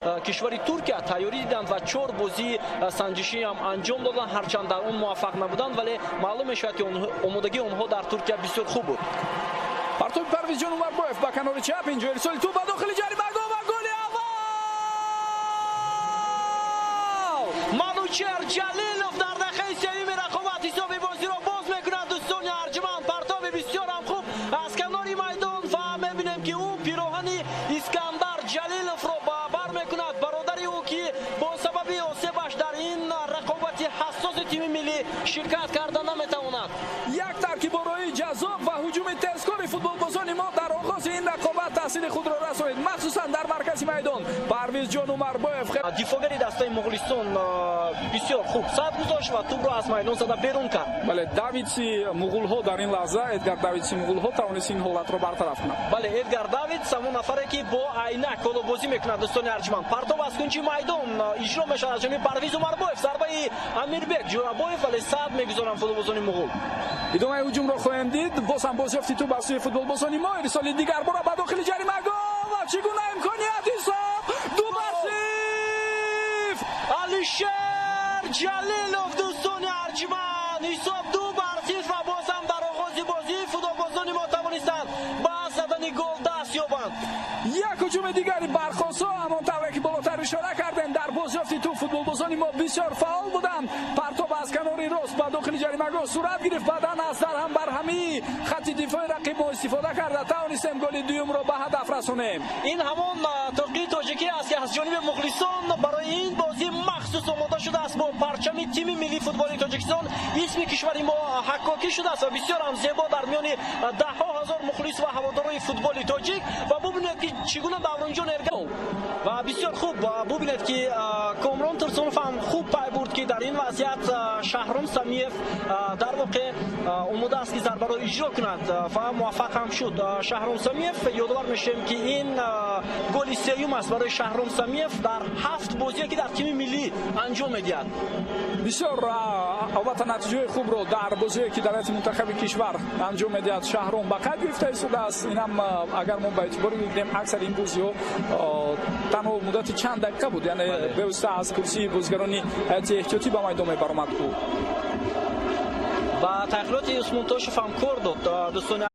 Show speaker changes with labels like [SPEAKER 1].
[SPEAKER 1] Кишвари Туркия тайёрӣ диданд ва чор бозии санҷишӣ ҳам анҷом доданд. Ҳарчанд дар он муваффақ набуданд, вале маълум мешавад, ки омодагии онҳо дар Туркия бисёр хуб буд.
[SPEAKER 2] Партоби Парвизҷон Умарбоев ба канори чап, инҷо ирсоли тӯб ба дохили ҷаримагоҳ ва голи аввал!
[SPEAKER 1] Манучер Ҷалилов дар дақиқаи сеюми рақобат ҳисоби бозиро боз мекунад. Дӯстони арҷманд, партоби бисёрам хуб аз канори майдон ва мебинем, ки ӯ пироҳани Искандар Ҷалиловро ба бар мекунад, бародари ӯ, ки бо сабаби осебаш дар ин рақобати ҳассоси тими миллӣ ширкат карда наметавонад.
[SPEAKER 2] Як таркиборои ҷаззоб ва ҳуҷуми тезкори футболбозони мо дар оғози ин рақобат таъсири худро расонид, махсусан дар маркази майдон Парвизҷон Умарбоев.
[SPEAKER 1] Дифогари дастаи муғулистон бисёр хуб сад гузошт ва тӯбро аз майдон зада берун кард.
[SPEAKER 2] Бале, Давидси муғулҳо дар ин лаҳза, Эдгар Давидси муғулҳо тавонист ин ҳолатро бартараф кунад.
[SPEAKER 1] Бале, Эдгар Давидс, ҳамон нафаре, ки бо айнак ҳоло бозӣ мекунад. Дӯстони арҷманд, партоб аз кунҷи майдон иҷро мешавад аз ҷониби Парвиз Умарбоев, зарбаи Амирбек Ҷӯрабоев, вале сад мегузоранд футболбозони муғул.
[SPEAKER 2] Идомаи ҳуҷумро хоҳем дид. Боз ҳам бозёфти тӯб аз сӯи футболбозони мо, ирсоли дигар бора ба дохили ҷаримагоҳ ва чӣ гуна имконият! Ҳисоб 2-0!
[SPEAKER 1] Алишер Ҷалилов, дӯстони арҷманд, ҳисоб 2-0 ва боз ҳам дар оғози бозӣ футболбозони мо тавонистанд ба задани гол даст ёбанд.
[SPEAKER 2] Як ҳуҷуми дигари барқосо, ҳамон тавре ки болотар ишора кардем, дар бозёфти тӯб футболбозони мо бисёр фаъол буданд. Партоб аз канори рост ба дохили ҷаримагоҳ сурат гирифт, баъдан аз дарҳам барҳамии хатти дифои рақиб мо истифода карда тавонистем голи дуюмро ба ҳадаф расонем.
[SPEAKER 1] Ин ҳамон тоқии тоҷикӣ аст, ки аз ҷониби мухлисон барои ин бозӣ махсус омода шудааст. Бо парчами тими миллии футболи Тоҷикистон исми кишвари мо ҳаккокӣ шудааст ва бисёр ҳам зебо дар миёни даҳҳо ҳазор мухлис ва ҳаводорои футболи тоҷик. Ва бубинед, ки чӣ гуна Давронҷон Эрга ва бисёр хуб бубинед, ки Комрон Турсунов ҳам хуб пай бурд, ки дар ин вазъият Шаҳром Самиев дар воқеъ омода аст, ки зарбаро иҷро кунад, ва муваффақ ҳам шуд Шаҳром Самиев. Ёдовар мешавем, ки ин голи сеюм аст барои Шаҳром Самиев дар ҳафт бозие, ки дар тими миллӣ анҷом медиҳад.
[SPEAKER 2] Бисёр, албатта, натиҷаҳои хубро дар бозие, ки дар ҳайати мунтахаби кишвар анҷом медиҳад, Шаҳром ба қайд гирифта истодааст. Инам агар мо ба эътибор бигирем, аксари ин бозиҳо танҳо муддати чанд дақиқа буд, яъне бевосита аз курсии бозигарони ҳайати эҳтиётӣ ба майдон мебаромад ӯ.
[SPEAKER 1] Ба тағйироти Усмон Тошев ҳам кор дод, дӯстони.